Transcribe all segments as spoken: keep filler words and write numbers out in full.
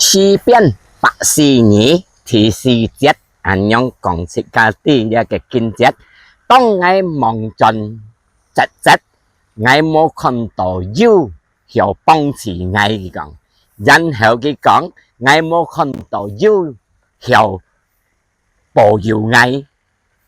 詩篇百四二第四節，恁樣講自家知這个經節：當𠊎望轉䆀䆀，𠊎無看到有曉幫持𠊎，佢講。然後佢講：𠊎無看到有曉保佑𠊎，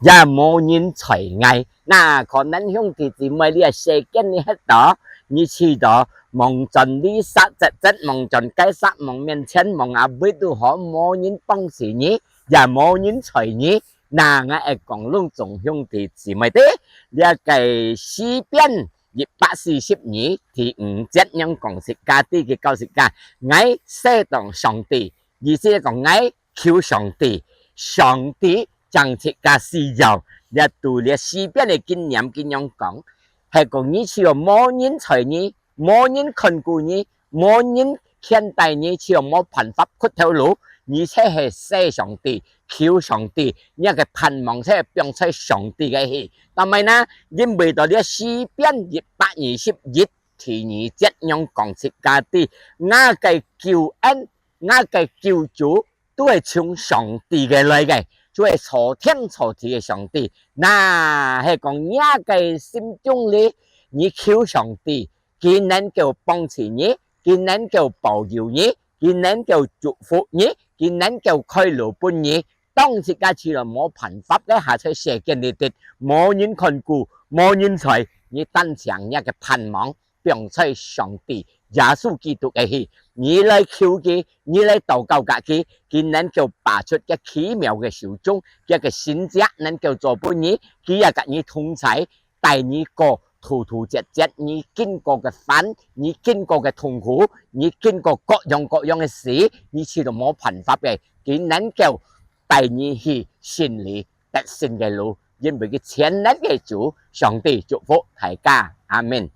也無人睬𠊎。那可能兄弟姊妹，這世間你歇到，你試到望轉這儕䆀䆀，望轉該儕，望面前，望阿尾都好，無人幫持你，也無人睬你。那𠊎愛講攏總兄弟姊妹知，這个詩篇一百四十二第五節仰講自家知，佢教自家：𠊎賒當上帝，意思係講𠊎求上帝，上帝正自家需要。這堵這詩篇个經驗，佢仰講，係講你試到無人睬你，無人看顧你，無人牽帶你，試到無辦法屈頭路，你就係賒上帝，求上帝，你个盼望就放在上帝个去。但係呢，因為到這詩篇一百二十一第二節仰講自家知：𠊎个救恩，𠊎个救主，都係從上帝个來个，就係造天造地个上帝。那係講你个心中裡，你求上帝，佢能夠幫持你，佢能夠保佑你，佢能夠祝福你，佢能夠開路分你。當自家試到無辦法个下，在世間裡底，無人看顧，無人睬，你單淨你个盼望放在上帝耶穌基督个去。你來求佢，你來禱告佮佢，佢能夠拔出佢奇妙个手中，佢个神蹟能夠做分你，佢也佮你同在，帶你過突突折折，你經過个煩，你經過个痛苦，你經過各樣各樣个事，你試到無辦法个，佢能夠帶你去勝利得勝个路，因為佢全能个主。上帝祝福大家，阿們。